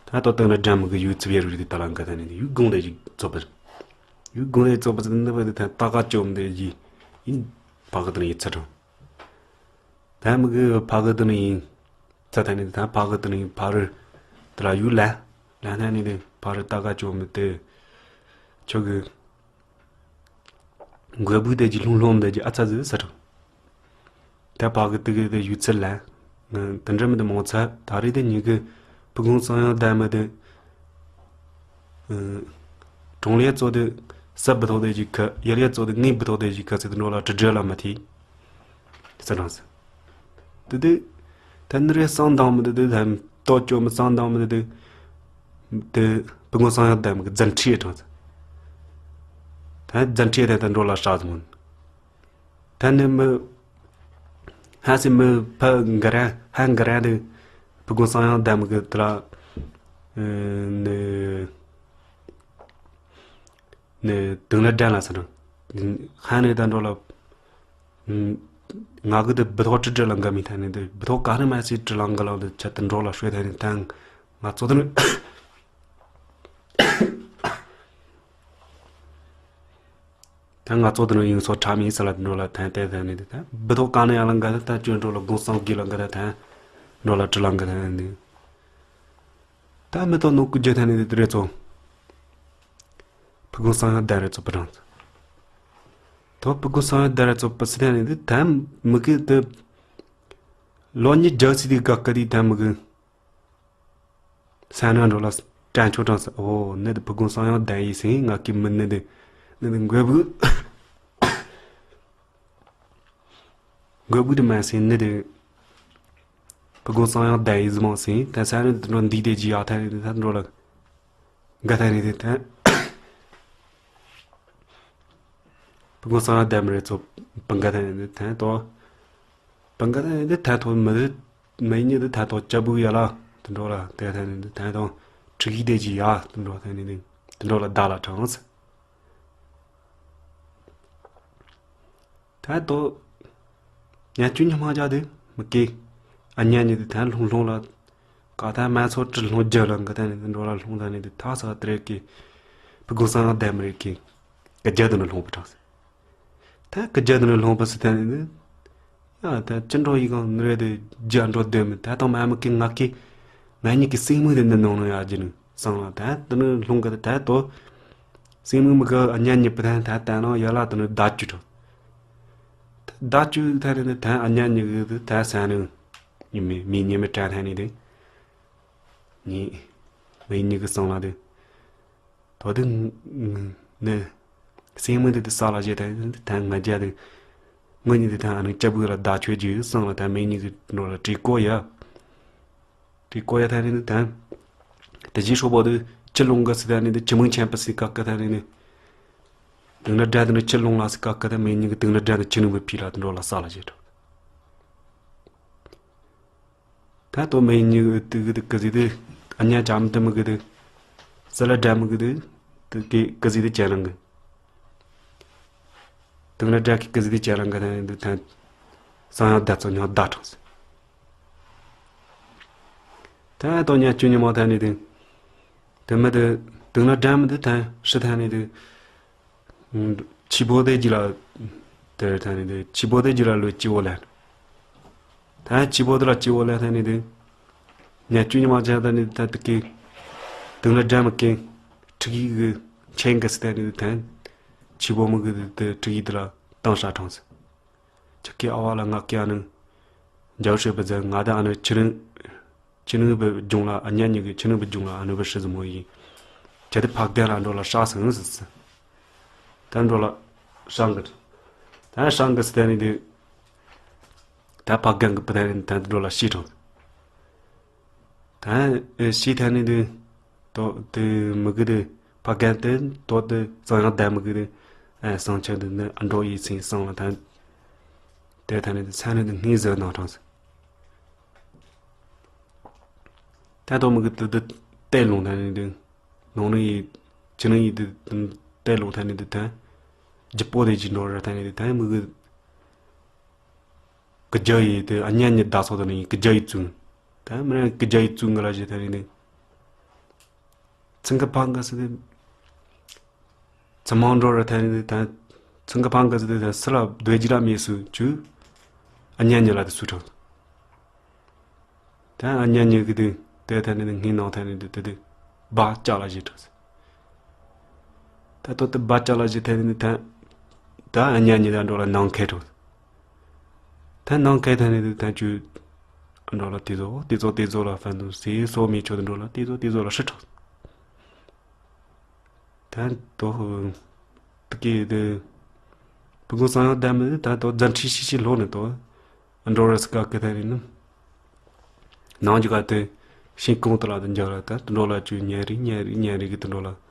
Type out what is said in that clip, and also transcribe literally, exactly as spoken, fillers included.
ད་ལྟ་དང་ན་འགྲམ་གི་ཡུལ་ཚུབ་ཡར་རི་དེ་ད་ལ་འགའ་ད་ནི་ཡུལ་གུང་དེ་ཞིག་ཚོ་པར། ཡུལ་གུང་དེ་ཚོ་པར་ནི་བ་དེ་ད་ད་ག་ཅོམ་དེ་ཡི་ཡིན། ཕ་གི་དང་ཡི་ཚ་གྲང་། ད་མི་གི་ཕ་གི་དང་ཡིན། ཚ་ད་ནི་ད་ཕ་གི་དང་ཡིན། ཕ་རི་དེ་ལ་ཡུལ་ལ་ལ་ན་ནི་དེ་ཕ་རི་ད་ག་ཅོམ་དེ་ཆོ་གི་འགོས་བུ་དེ་གྱི་ལྷུང་ལྷུང་དེ་གྱི་ཨ་ཚ་ཟི་ས་གྲང་། ད་ཕ་གི་དེ་གི་དེ་ཡུལ་ཚུལ་ལ། དེ་འདྲ་མི་དེ་མང་ཚ་ད་རེས་དེ་ཉི་གི་ཕུ་གུང་སང་ཡང་ད་མི་དེ། གྲོང་ལས་གཙོ་དེ་ས་བུ་ཐོག་དེ་གྱི་ཁ་ཡ་ལས་གཙོ་དེ་ངའི་བུ་ཐོག་དེ་གྱི་ཁ་ཚེ་དེ་འགྲོ་ལ་དྲི་བྲལ་ལ་མ་ཐི། ས་གྲང་ཟི། དེ་དེ། ད་ནི་རེ་སང་དང་མི་དེ་དེ་ད་ཏོ་ཅོ་མི་སང་དང་མི་དེ་དེ། དེ་ཕུ་གུང་སང་ཡང་ད་མི་གི་བཙན་ཁྲིད་གྲང་ཟི། ད་བཙན་ཁྲིད་དེ་ད་འགྲོ་ལ་ཧྲ་ཟི་མོན། ད་ནི་མི། ཧ་སི་མི་ཕ་འགའ་ར་ཧ་འགའ་ར་དེ་ཕུ་གུང་སང་ཡང་ད་མི་གི་དེ་ལ། ནི། ནི་དུང་ལ་དྲན་ལ་ས་གྲང་། ཧ་ནི་ད་འགྲོ་ལ། ང་གི་དེ་བུ་ཐོག་དྲི་དྲི་ལ་འགའ་མི་ཐ་ནི་དེ་བུ་ཐོག་ག་ནི་མ་སི་དྲི་ལ་འགའ་ལ་དེ་ཆ་དེ་འགྲོ་ལ་ཤོད་ཐ་ནི་ད་ང་ཚོ་དེ་ནི། ད་ང་ཚོ་དེ་ནི་ཡིན་སོ་ཁྲ་མི་ས་ལ་འགྲོ་ལ་ཐན་ཏེ་ཐན་ནི་དེ་ཐན་བུ་ཐོག་ག་ནི་ཡང་ལ་འགའ་ད་ད་ཅོན་འགྲོ་ལ་དགོང་སང་གི་ལ་འགའ་ད་ཐན་འགྲོ་ལ་དྲི་ལ་འགའ་ཐན་ནི། ད་མི་ཐོག་ནོ་ཀུ་ཇེ་ཐན་ནི་དེ་རེ་ཚོ། ཕུ་གུང་སང་ཡང་ད་རེ་ཚོ་པ་རང་ཚོ། ཐོག་ཕུ་གུང་སང་ཡང་ད་རེ་ཚོ་པ་སི་ཐན་ནི་དེ་ཐན་མི་གི་དེ། ལོ་ཉི་རྒྱ་སི་དེ་ག་ག་དེ་ཐན་མི་གི། ས་ན་འགྲོ་ལ་དྲན་ཆོག་དྲང་ས་འོ་ནི་དེ་ཕུ་གུང་སང་ཡང་ལྡན་ཡིན་ཟིན་ང་གི་མི་ནི་དེ་ནི་དེ་འགོས་བུ་འགོས་བུ་དེ་མ་ཟིན་ནི་དེ་ཕུ་གུང་སང་ཡང་ལྡན་ཡིན་ཟི་མང་ཟིན་ད་ས་ནི་དེ་འགྲོ་འདི་དེ་ཇི་ཡག་ཐ་ནི་དེ་ད་འགྲོ་ལ་འགའ་ཐ་ནི་དེ་ཐན། ཕུ་གུང་སང་ཡང་ལྡན་མི་རེ་ཚོ་པི་འགའ་ཐ་ནི་དེ་ཐན་ཏོ། པི་འགའ་ཐ་ནི་དེ་ཐན་ཐོ་མི་དེ། མི་ཉིད་དེ་ཐན་ཐོ་ཅ་བུ་ཡ་ལ་དེ་འགྲོ་ལ་དེ་ཐ་ནི་དེ་ཐན་ཏོ། ཁྲི་གི་དེ་ཇི་ཡ་དེ་འགྲོ་ཐ་ནི་དེ་དེ་འགྲོ་ལ་ད་ལ་དྲངས། ད་དོ། ཉ་ཅུ་ཉི་མ་ཅག་དེ་མི་སྐྱེ། ཨ་ཉ་ཉི་དེ་ཐན་ལྷུང་ལྷུང་ལ། ཀ་ཐ་མ་ཚོ་ཀྲི་ལྷུང་རྒྱ་ལ་འགའ་ཐ་ནི་དེ་འགྲོ་ལ་ལྷུང་ཐ་ནི་དེ་ཐ་ས་དེ་རེ་སྐྱེ། ཕུ་གུང་སང་ལྡན་མི་རེ་སྐྱེ། ཀ་རྒྱ་དེ་ནི་ལྷུང་པ་དྲངས། ད་ཀ་རྒྱ་དེ་ནི་ལྷུང་པ་སི་ཐན་ནི་དེ། ཡ་ད་ཅི་འགྲོ་ཡི་གང་ནི་རེ་དེ་རྒྱ་འགྲོ་དོན་མི་ད་དང་མ་མི་སྐྱེ་ང་སྐྱེ། ང་གཉིས་ཀྱི་སེམས་མུ་དེ་འདི་ནང་ནང་ཡ་རྒྱུ་ནི། སང་ལ་ད་དེ་ནི་ལྷུང་གི་ད་དོ། སེམས་མུ་མི་གི་ཨ་ཉ་ཉི་པ་ཐན་ད་ད་ནང་ཡ་ལ་དེ་ནི་ད་ཅུ་དྲངས། ད་ཅུ་ཐན་ནི་ད་ཨ་ཉ་ཉི་གི་ད་ས་ནི། ཉི་མི་མི་ཉི་མི་དྲན་ཐན་ནི་དེ། ཉི། མི་ཉི་གི་སང་ལ་དེ། དོ་དེ། ནི། སེམས་མུ་དེ་དེ་ས་ལ་བཞེས་ཐན་ད་ང་རྒྱ་དེ། ངོ་ཉི་དེ་ད་ཨ་ནི་ཅ་བུ་ལ་ད་ཆོས་རྒྱུ་སང་ལ་ད་མི་ཉི་གི་ནོ་ལ་བྲིས་ཀོ་ཡ། དེ་ཀོ་ཡ་ཐ་ནི་ནི་ཐན། དེ་རྗེས་ཧྲོ་བོ་དེ་ཅི་ལོང་ག་སི་ཐ་ནི་དེ་ཅི་མང་ཆེན་པ་སི་ཀ་ཀ་ཐ་ནི་ནི། དུང་ན་དྲ་དེ་ནི་ཅི་ལོང་ལ་སི་ཀ་ཀ་ཐ་མི་ཉི་གི་དུང་ན་དྲ་དེ་ཅི་ནུ་བུ་ཕི་ལ་དུ་འགྲོ་ལ་ས་ལ་བྱེད་དྲ། ད་དོ་མི་ཉི་གི་དུ་གི་དུ་གི་ཟི་དེ་ཨ་ཉ་ཅམ་དུ་མི་གི་དུ། ས་ལ་དྲ་མི་གི་དུ། དུ་གི་གི་ཟི་དེ་ཅན་རང་གི། དུང་ན་དྲ་གི་གི་ཟི་དེ་ཅན་རང་གི་ཐ་ནི་དུ་ཐན། སང་ཡང་ད་ཚོ་ཉག་ད་དྲངས་སི། ད་དོ་ཉ་ཅུ་ཉི་མ་ཐ་ནི་དེ། དེ་མི་དེ། དུང་ན་དྲ་མི་དེ་ཐན་ཧྲི་ཐ་ནི་དེ། ཆི་བོ་དེ་ཇི་ལ། དེ་ཐ་ནི་དེ་ཆི་བོ་དེ་ཇི་ལ་ལོ་ཅི་བོ་ལན། ཐ་ཆི་བོ་དེ་ལ་ཅི་བོ་ལན་ཐ་ནི་དེ། ཉ་ཅུ་ཉི་མ་ཆ་ཐ་ནི་དེ་ཐ་དེ་ཀི། དུང་ན་དྲ་མི་ཀི། ཁྲི་གི་གི་ཆེན་གི་སི་ཐ་ནི་དེ་ཐན། ཆི་བོ་མི་གི་དེ་ཁྲི་གི་དེ་ལ་ཏང་ཧྲ་དྲངས་སི། ཆ་ཀི་ཨ་བ་ལ་ང་ཀི་ཨ་ནི། འཇའ་བོ་ཧྲི་བི་ཛ་ང་ད་ཨ་ནི་ཆི་རིང་། ཆི་ནུ་བི་ཇུང་ལ་ཨ་ཉ་ཉི་གི་ཆི་ནུ་བི་ཇུང་ལ་ཨ་ནུ་བི་ཧྲི་ཟི་མོ་ཡིན། ཁྱེད་དེ་ཕག་རྒན་ལ་འགྲོ་ལ་ཧྲ་སང་ཟི་ཟི། ད་འགྲོ་ལ་ཧྲང་གི། ད་ཧྲང་གི་སི་ཐན་ནི་དེ། ད་ཕག་རྒན་གི་པི་ཐན་ནི་ད་འགྲོ་ལ་ཤི་དྲང་། ད་ཤི་ཐན་ནི་དེ། དོ་དེ་མི་གི་དེ་ཕག་རྒན་དེ་དོ་དེ་གཙང་ཡང་ད་མི་གི་དེ། ཨ་སང་ཆ་དེ་ནི་ཨ་འགྲོ་ཡི་སིང་སང་ལ་ད། དེ་ཐན་ནི་དེ་ཚན་ནི་དེ་སྔས་ཟི་ནང་དྲང་ཟི། ད་དོ་མི་གི་དེ་དེ་ཏེ་ལུང་ཐན་ནི་དེ། ནོང་ནི་ཡི། ཆི་ནི་ཡི་དེ་ཏེ་ལུང་ཐན་ནི་དེ་ཐན། ཇི་པོ་དེ་ཇི་འགྲོ་ར་ཐན་ནི་དེ་ཐན་མི་གི། ཀི་ཇ་ཡི་དེ་ཨ་ཉ་ཉི་ད་སོ་དེ་ནི་ཀི་ཇ་ཡི་བཙུན། ད་མི་ར་ཀི་ཇ་ཡི་བཙུན་གི་ལ་ཞེ་ཐན་ནི་དེ། ཚང་གི་ཕང་གི་སི་དེ། ཚང་མང་འགྲོ་ར་ཐན་ནི་དེ་ཐན། ཚང་གི་ཕང་གི་སི་དེ་ཐན་སི་ལ་སྡོད་རྒྱུ་ར་མེད་སུ་ཆུ། ཨ་ཉན་ཉི་ལ་དེ་སུ་དྲག་ད་ཨ་ཉན་ཉི་གི་དེ་དེ་ཐན་ནི་དེ་སྔས་ནང་ཐན་ནི་དེ་དེ་དེ་བ་ཅག་ལ་ཞེ་དྲག་ད་ཏོ་དེ་བ་ཅག་ལ་ཞེ་ཐན་ནི་དེ་ཐན། ད་ཨ་ཉན་ཉི་དེ་འགྲོ་ལ་ནང་ཁེ་དྲག་ད་ནང་ཁེ་ཐན་ནི་དེ་ཐན་ཆུ། འགྲོ་ལ་དེ་ཚོ་དེ་ཚོ་དེ་ཚོ་ལ་ཕན་དུ་སེ་སོ་མི་ཆོ་དེ་འགྲོ་ལ་དེ་ཚོ་དེ་ཚོ་ལ་ཧྲི་དྲག་ད་དོ། དུ་གེ་དེ། བུ་གུ་སང་ཡང་ད་མི་ད་དོ་ཛན་ཁྲི་ཤི་ཤི་ལོ་ནི་དོ། འགྲོ་ར་སི་ཀ་ཀི་ཐ་རི་ནི། ནང་གི་ག་དེ། ཤིང་ཀོང་དུ་ལ་དུ་འཇག་ར་ད་དུ་འགྲོ་ལ་ཅུ་ཉན་རི་ཉན་རི་ཉན་རི་གི་དུ་འགྲོ་ལ།